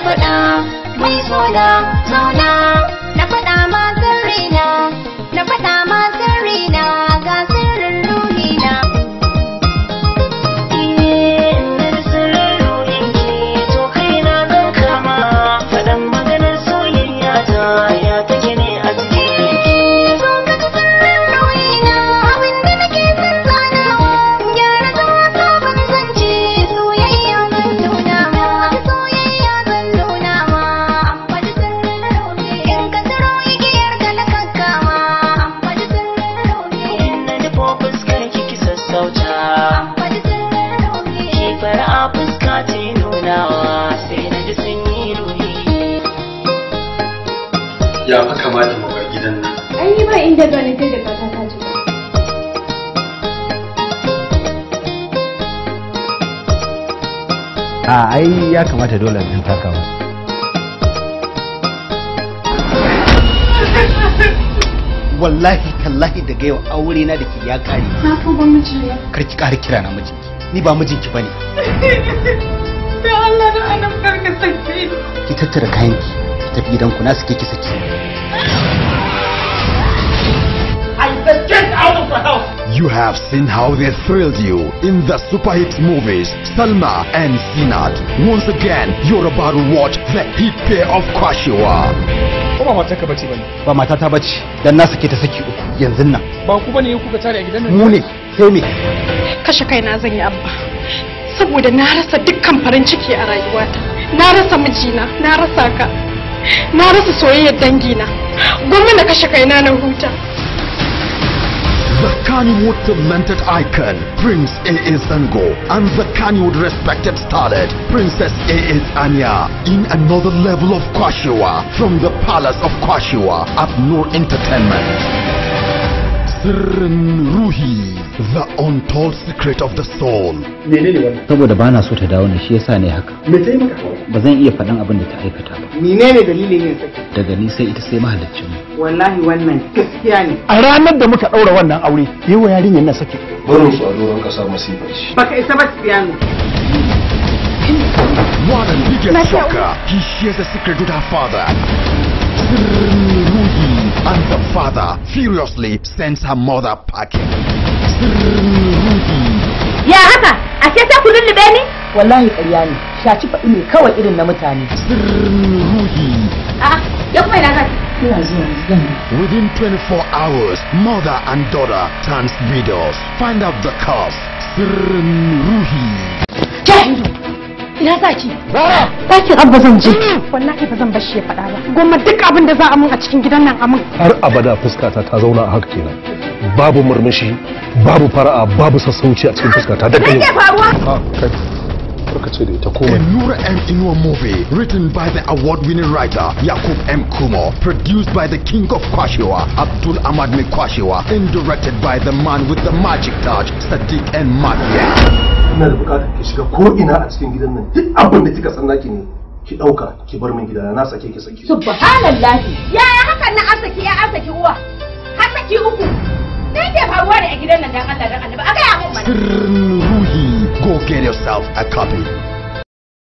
faɗa mai sona zauna na faɗa ma sirrina na faɗa ma sirrina ga sirrin ruhina. Sirrin ruhinki to kaina zan kama faɗan maganar soyayya ta ya take ne a cikin Zo ka ji sirrin ruhina abinda nake son zanawa gyara zama sabon zance soyayya zan nuna ma soyayya zan nuna ma an faɗi sirrin ruhi in ka tsiro igiyar ka na kakkama an faɗi sirrin ruhi in na nufo fuskar ki ki sassauta an faɗi sirrin ruhi ki fara'a fuska ta yi nunawa sai na ji sanyi ruhi. Ya fa kamata mu bar gidan nan. Ai ni ba inda zani sai da kata ta cika. A ai ya kamata dole in taka masa. Wallahi tallahi daga yau aure na da ke ya kare. Na tuba mijina. Kar ki ƙara kira na mijinki. Ni ba mijinki bane. Da Allah da annabi kar ka sake ni. Ki tattara kayanki ki tafi gidanku na suke ki saki. You have seen how they thrilled you in the super hit movies Salma and Zinat. Once again, you're about to watch the hit pair of Kwashiwa. Ko ba matarka bace bane? Ba matata bace dan na sake ta saki uku yanzu nan. Ba ku bane kuka tare a gidan nan? Mu ne sai me? Kashe kaina zan yi abba. Saboda na rasa dukkan farin ciki a rayuwata. Na rasa mijina, na rasa ka. Na rasa soyayyar dangina. Gwamma na kashe kaina na huta. The Kannywood talented icon, Prince A.A. Zango, and the Kannywood respected starlet, Princess A.A. Anya, in another level of Kwashiwa from the Palace of Kwashiwa at Noor Entertainment. Sirrin Ruhi, the untold secret of the soul. Menene wannan? Saboda ba na so ta dawo ne shi yasa ne haka. Me ta yi maka? Ba zan iya faɗan abin da ta aikata ba. Menene dalilin yin saki? Daga ni sai ita sai mahaliccin mu. Wallahi wannan gaskiya ne. A ranar da muka ɗaura wannan aure, yi wa yarinyar nan saki. Barin su a doron kasa masifa ce. Baka isa ba Sufiyanu. What a biggest shocker! He shares a secret with her father. Sirrin Ruhi, and the father furiously sends her mother packing. Sirrin Ruhi. Ya haka, ashe sai ku lullube ni? Wallahi ƙarya ne, shaci faɗi ne kawai irin na mutane. Sirrin Ruhi. A'a, ya kuma ina zaki? Ina zuwa zan yi. Within 24 hours, mother and daughter turns widows. Find out the cause. Sirrin Ruhi. Jahilu. Ina zaki? Ɗakin abba zan je. Wallahi ba zan bar shi ya faɗa ba. Gwamma duk abin da za a mun a cikin gidan nan a mun. Har abada fuskata ta zauna a haka kenan. Babu murmushi, babu fara'a, babu sassauci a cikin fuskata daga Me yau. ke faruwa? Ah, kai. Karka ce da ita A komai. Nura M. Inua movie written by the award-winning writer Yakub M. Kumo, produced by the king of Kwashiwa, Abdul Ahmad Kwashiwa, and directed by the man with the magic touch, Sadiq N. Mafia. Ina da bukatar ki shiga ko ina a cikin gidan nan duk abin da kika san naki ne ki dauka ki bar min gidana na sake ki saki. Subhanallahi. Yaya hakan na asaki ya asaki uwa? Har saki uku. Me ke faruwa ne a gidan nan dan Allah dan Annabi? A gaya mun mana. Sirrin Ruhi. Go get yourself a copy.